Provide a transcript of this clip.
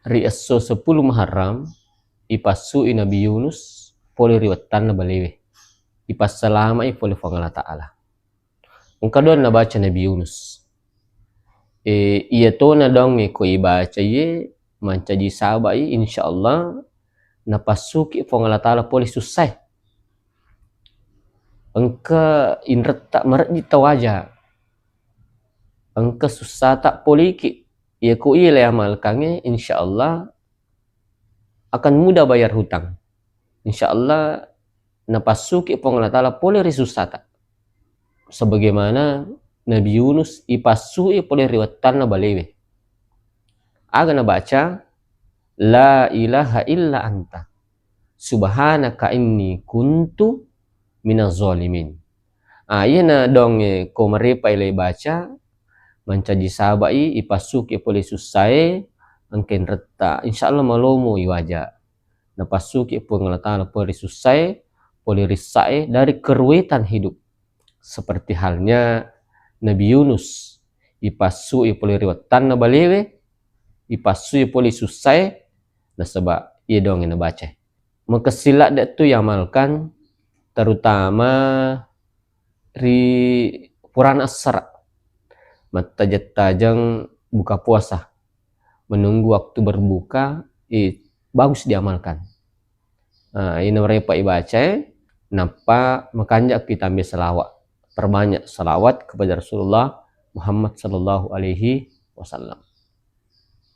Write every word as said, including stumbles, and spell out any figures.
Ri esso seppulo Muharram, ipassui Nabi Yunus pole ri wettanna balewe. Ipassalama'i pole Puang Allah Ta'ala. Engka doang nabaca Nabi Yunus. E, iya tona doang e ko ibaca iye, mancaji saba'i, insya Allah napassuki Puang Allah Ta'ala pole sussae. Engka inretta mareddi tawaja. Engka sussata poliki. Iya ko iya le amalkangnge, insya Allah akan mudah bayar hutang. Insya Allah napassuki Puang Allah Ta'ala pole ri sussata. Sebagaimana Nabi Yunus ipassui pole ri wettanna balewe. Aga nabaca, "La ilaha illa anta. Subhanaka inni kuntu minaz zalimin." Ah, iyana doang e ko marepa ile baca, mancaji saba'i, ipassuki pole sussae, engka inretta, insya Allah malomo iwaja. Napassuki Puang Allah Ta'ala pole ri sussae, pole ri sa'e dari keruwetan hidup. Seperti halnya Nabi Yunus, ipassui pole ri wettanna balewe, ipassui pole sussae, nasaba iya doang e nabaca. Makessing ladde tu iamalkan, terutama ri purana assara. Mattajeng-tajeng buka puasa, menunggu waktu berbuka, eh, bagus diamalkan. Nah, ini repa ibaca, eh, nappa makanja ki tambe salawat. Perbanyak salawat kepada Rasulullah Muhammad sallallahu alaihi wasallam.